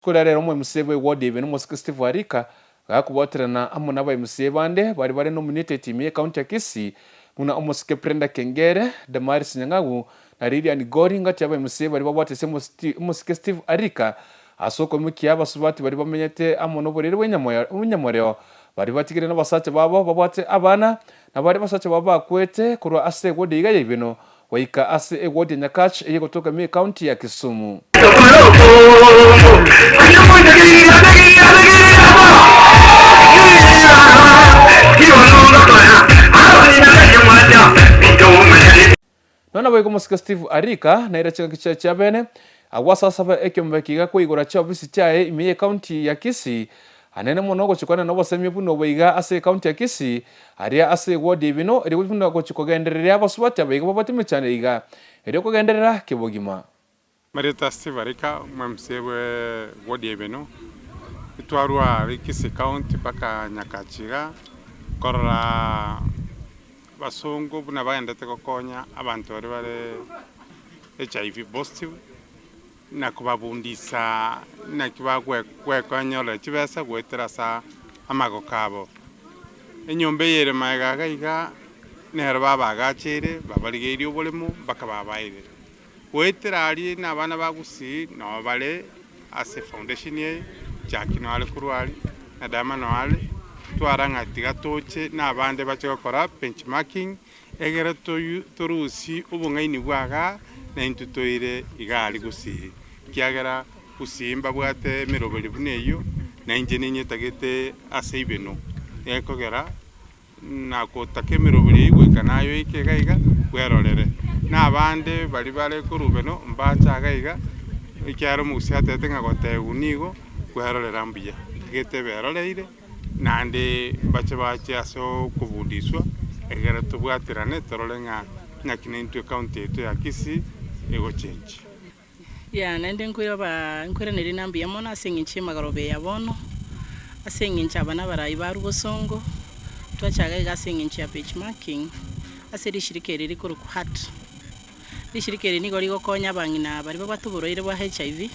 Korera rero omo-MCA bw'eward ebe nomosike Steve Arika gakobwaterana amo naba-MCA bande baria bare nominated ime y'ecounty ya Kisii buna omosike Brenda Kengere, Damaris Nyang'au na Lilian Gori ngati y'aba-MCA baria babwatete omosike Steve Arika ase okoimokia abasubati baria bamenyete amo noborwaire bw'enyamoreo baria batigire nabasacha babo babwate abana na baria abasacha babo bakwete korwa ase eward iga ya Ibeno Goika ase ewodi ya Nyakach eye egotoka ime y'Ekaunti ya Kisumu. Nonya naboigo omosike Steve Arika naire chingaki chiaye chia bene, agwo ase asaba ekiombe kiga koigora chiofisi chiaye ime y'Ekaunti ya Kisii Anene mono gochia kwane nobosemia buna obo iga ase ecounty ya Kisii, aria ase eward ya Ibino, erio buna gochia kogendereria abasubati aba iga babwate emechando iga, erio kogenderera kebogima. Marieta Steve Arika, omo-MCA bwe ward ya Ibeno, twarwa aria Kisii county mpaka Nyakachi iga, korora abasongo buna bagendete gokonya abanto baria bare HIV positive. na kobabundisa naki bagwekonyorera chibesa goetera ase amagoko abo. Enyomba eye ere magega iga iga nero babaagacheire, babarigeirie oboremo mpaka babaeire. Goetera aria na abana ba Gusii noo bare ase efoundation eye, Jackie noo are korwa aria, na Dama noo are, twara ng'a tiga toche na abande bache gokora benchmarking. Egere torusie obong'aini bwa igaa, na intwe toire iga aria gusii, ekiagera gusii mbabwate emeroberio buna eyio, na inche ninyetagete ase ibeno, gekogera nagotaka emeroberio eyio goika nayoike iga iga bwerorere. Na abande baria bare korwa ibeno mbache iga iga, ekiagera omogusii atebete ng'a gotebiwa nigo kwerorera mbuya, gete beroreire. Naende mbache bache ase okobundiswa, egere tobwaterane torore ng'a ng'aki naintwe ecounty yaito ya Kisii egochenchia. Yeah, naende nkoiraba nkoiraneria na mbuya mono ase eng'encho y'emagoroba eye ya bono, ase eng'encho aba nabarai barwa bosongo, twachaga iga ase eng'encho ya benchmarking, ase rishirika eri rikorokwa HEART. Rishirika eri nigo rigokonya abang'ina baria babwate oborwaire bwa HIV,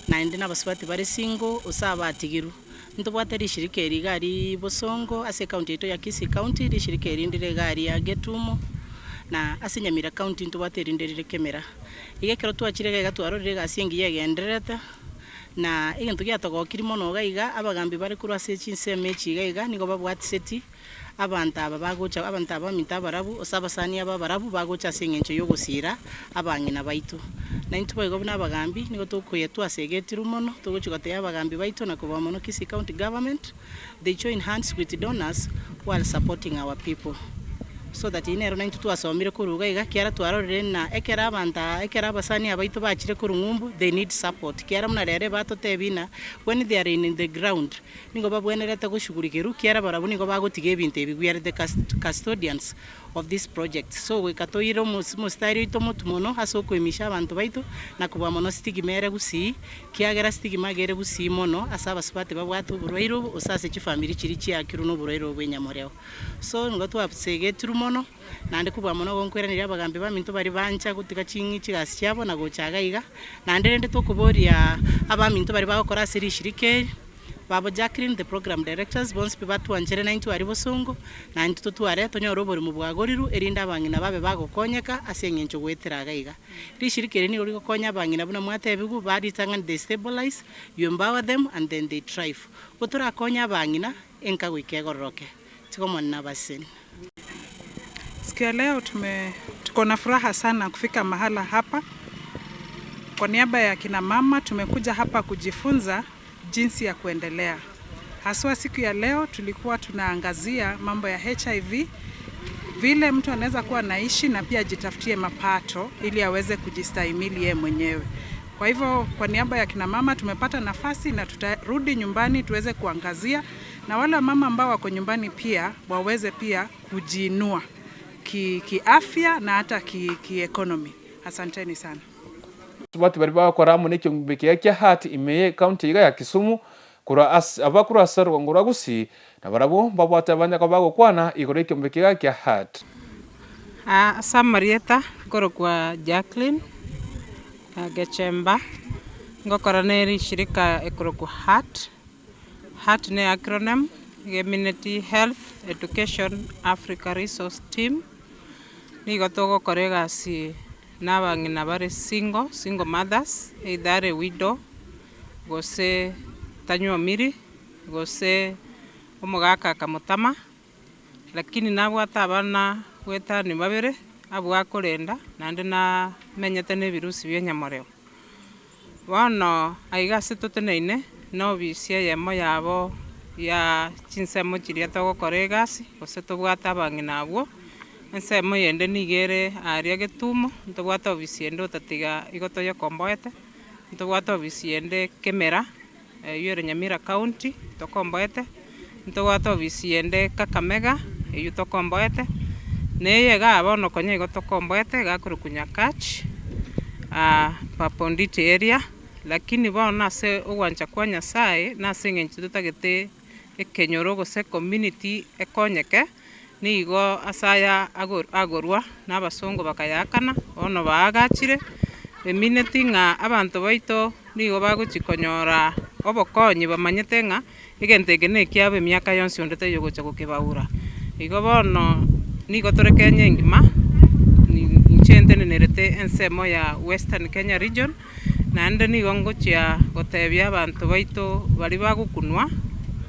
naende na abasubati bare single, gose abatigirwe. Ntobwate rishirika eri iga aria Bosongo ase ecounty yaito ya Kisii County, rishirika eri ndire iga aria Getumo, na ase Nyamira County ntobwate erinde rire Kemera. Iga ekero twachire iga iga twarorire egasi engiya egendererete, na egento giatogokirie mono iga iga, abagambi bare korwa ase chinsemo echi iga iga nigo babwatiseti Abanto aba bagocha, abanto aba baminto abarabu, gose abasani aba abarabu bagocha ase engencho y'ogosiira abang'ina baito. Na intwe boigo buna abagambi, nigo tokoyia twasegetirwe mono, togochia gotebia abagambi baito na kobua mono Kisii County Government, they join hands with donors who are supporting our people. So that eyio nero naintwe twasomire korwa iga iga, ekiagera twarorire ng'a ekero abanto aa, ekero abasani aba baito bachire korwa ng'umbu, they need support. Ekiagera buna rero ebatotebia ng'a when they are in the ground, Nigo babwenerete goshugurikerwa, kiagera barabwo nigo bagotiga ebinto ebi, we are the custodians of this project. So goika toire omositari oito omotu mono ase okoimisha abanto baito na kobua mono stigma ere gusii, kiagera stigma iga ere gusii mono ase abasubati babwate oborwaire obo gose ase chifamiri chiria chiakirwe na oborwaire obo bw'enyamoreo. So nigo twasegetirwe mono, naende kobua mono igo nkoiraneria abagambi baminto baria bancha gotiga ching'i chigasi chiabo na gocha iga iga, naende rende tokoboria abaminto baria bagokora ase rishirika eri, Babo Jacqueline, the program directors, bonsi pi batwanchere naintwe aria bosongo, na intwe totware tonyore oborimo bwagorirwe, erinde abang'ina babe bagokonyeka ase eng'encho goetera iga iga. Rishirika eri nigo rigokonya abang'ina buna mwatebigwe, ba ritang'ani they stabilize, you empower them and then they thrive. Go torakonye abang'ina, enka goika egororoke. Tiga Omonene abasesenie. Siku ya leo tume tuko na furaha sana kufika mahala hapa. Kwa niaba ya kina mama tumekuja hapa kujifunza jinsi ya kuendelea. Haswa siku ya leo tulikuwa tunaangazia mambo ya HIV, vile mtu anaweza kuwa anaishi na pia ajitafutie mapato ili aweze kujistahimili yeye mwenyewe. Kwa hivyo kwa niaba ya kina mama tumepata nafasi na tutarudi nyumbani tuweze kuangazia na wale wamama ambao wako nyumbani pia waweze pia kujiinua kiafya ki na hata ki, ki Asanteni sana. Abasubati baria bagokora amo nekiombe kiaye kia Heart ime ye county iga ya Kisumu korwa ase abakorwa ase orogongo rwa Gusii nabarabwo mbabwate abanyaka bagokwana igoro yekiombe kiaye kia Heart. Ase amarieta nkorokwa Jacqueline Gechemba. Ngokora ne rishirika ekorokwa HEART, HEART ne acronym iga eminetie Health Education Africa Resource Team, nigo togokora egasi na abang'ina bare single, single mothers, either are widow, gose tanywomiri, gose omogaka akamotama. Lakini nabwate abana goetania babere, abwo akorenda, naende namenyete na ebirusi bia nyamoreo. Bono aiga ase toteneine, na obisi eyemo yabo ya chinsemo chiria togokora egasi, gose tobwate abang'ina abwo, ensemo yende nigo ere aria getumo, ntobwate obisi ende otatiga igo toyekomboete, ntobwate obisi yende kemera. Eyio ere Nyamira County tokomboete, ntobwate ofisi yende Kakamega eyio tokomboete, na eye igaa bono konya igo tokomboete iga akorokwa Nyakach Paponditi area, lakini bono ase ogwancha kwa Nyasaye na ase eng'encho totagete ekenyoro gose ecommunity ekonyeke, nigo ase aya agorwa na abasongo bakayaakana, bono baagachire, emineti ng'a abanto baito nigo bagochia konyora obokonyi bamanyete ng'a egento eke nekiabo emiaka yonsi onde taiyo ogocha gokebaura. Igo bono nigo tore Kenya engima, inche ntenenerete ensemo ya Western Kenya region, naende nigo ngochia gotebia abanto baito baria bagokunwa,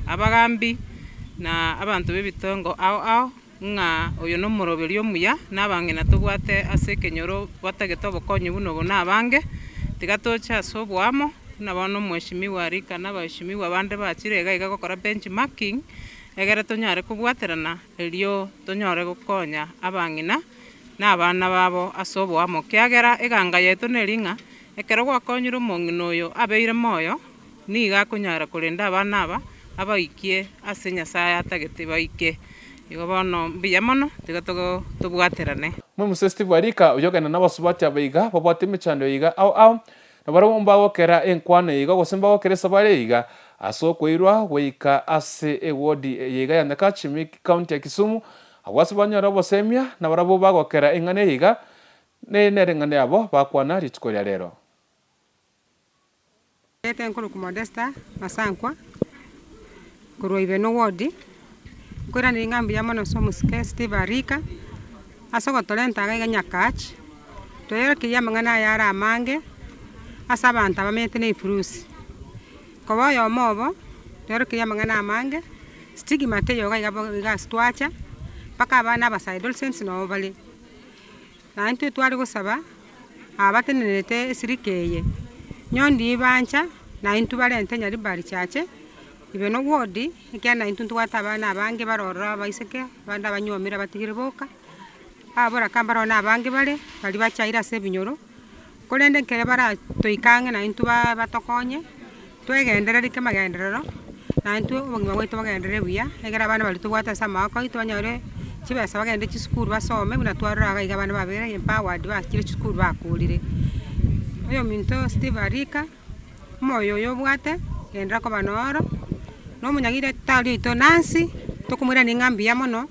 abagambi. na abanto b'ebitongo ao ao, ng'a oyo nomoroberio omuya, na abang'ina tobwate ase ekenyoro batagete obokonyi buna obo nabange, tiga toche ase oboamo, buna bono omweshimiwa Rika na abaheshimiwa bande bachire iga iga gokora benchmarking, egere tonyare kobwaterana erio tonyore gokonya abang'ina na abana babo ase oboamo, kiagera eganga yaito neri ng'a ekero gwakonyire omong'ina oyo abeire moyo. Nigo akonyara korenda abana aba, abaikie ase Nyasae atagete baike. Igo bono mbuya mono, tiga tobwaterane. Omomuse Steve Arika oyio ogenda nabasubati aba iga babwate emechando eye iga ao ao, na barabwo mbagokera enkwano eye iga gose mbagokera esabari eye iga ase okoirwa goika ase ewodi eye iga ya Nyakach county ya Kisumu, abwo ase banyore obosemia na barabwo bagokera eng'ana eye iga nere eng'ana yabo bakwana rituko ria rero. Reta enkorokwa Modesta Masankwa, korwa Ibeno ward, nkoiraneria ng'a mbuya mono ase omosike Steve Arika, ase ogotorenta iga iga Nyakach, toerokeire amang'ana aya are amange, ase abanto abamenyete na ebifurusi. Koba oyomo obo, toerokeire amang'ana amange, stigma teiyo iga iga bo iga ase twacha, mpaka abana abasae adolescents nabo bare. Na intwe tware gosaba abatenenerete esirika eye, nyondi bancha na intwe barente Nyaribari Chache, ibe no ward, ekiagera na intwe ntobwate abana abange bare ororo abaiseke, abande abanywomire abatigire boka, ababoraka mbaro na abange bare, baria bachaire ase ebinyoro, korende ekero baratoike ang'e na intwe ba batokonye, twegendereri kemagenderero, na intwe obogima bwaito bogenderere buya, egere abana baria tobwate ase amagoko aito banyore chibesa bagende chisukuru basome buna twarora iga iga abana babere empowered bachire chisukuru bakorire. Oyominto Steve Arika, omoyo oyo obwate, genderera koba noro, na omonyagetari oito Nancy, tokomoiraneria ng'a mbuya mono,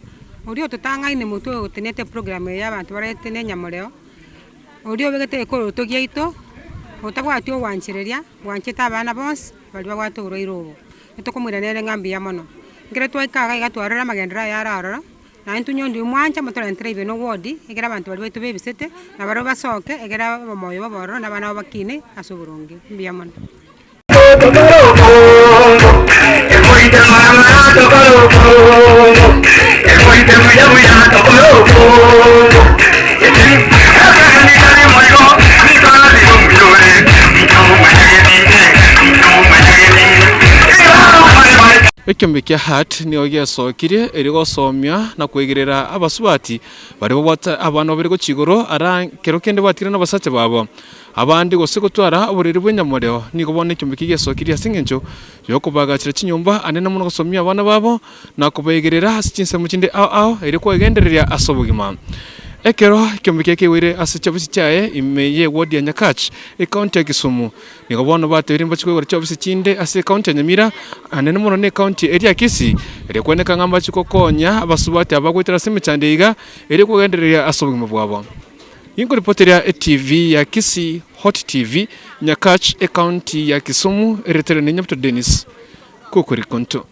oria ototang'aine motwe ogotenenete eprogram eye ya abanto barete na enyamoreo. Oria obegete ekoroto giaito, otabwati ogwanchereria, bwanchete abana bonsi baria babwate oborwaire obo. Etokomoirania ere ng'a mbuya mono. Ekero twaika iga iga twarora amagenderero aya are aroro, naende intwe onye mwancha motorentere ibe na oward, ekero abanto baria baito bebisete, nabarabwo basoke ekero obomoyo bobe ororo na abana babo bakine ase oboronge. Mbuya mono. Ekiombe kia Heart nigo giasokirie erio gosomia na koigerera abasubati baria babwate abana babere gochia igoro ara kero kende batigire nabasacha babo. Abande gose gotwara oboriri bw'enyamoreo nigo bono ekiombe ekiya giasokirie ase engencho y'okobagachera chinyomba anene mono gosomia abana babo na kobaigerera ase chinsemo chinde ao ao erio kwegendereria ase obogima. Ekero ekiombe ekiya kegoire ase chiofisi chiaye ime y'eward ya Nyakach, ecounty ya Kisumu, nigo bono batebirie mbache koigora chiofisi chinde ase ecounty ya Nyamira anene mono na ecounty eria ya Kisii erio kweneka ng'a mbache gokonya abasubati aba goetera ase emechando eye iga erio kwegendereria ase obogima bwabo. Ginkoripoteria eTV ya Kisii Hot TV, Nyakach, Ecounty ya Kisumu, eretere ne Nyabuto Dennis, Kukurikonto.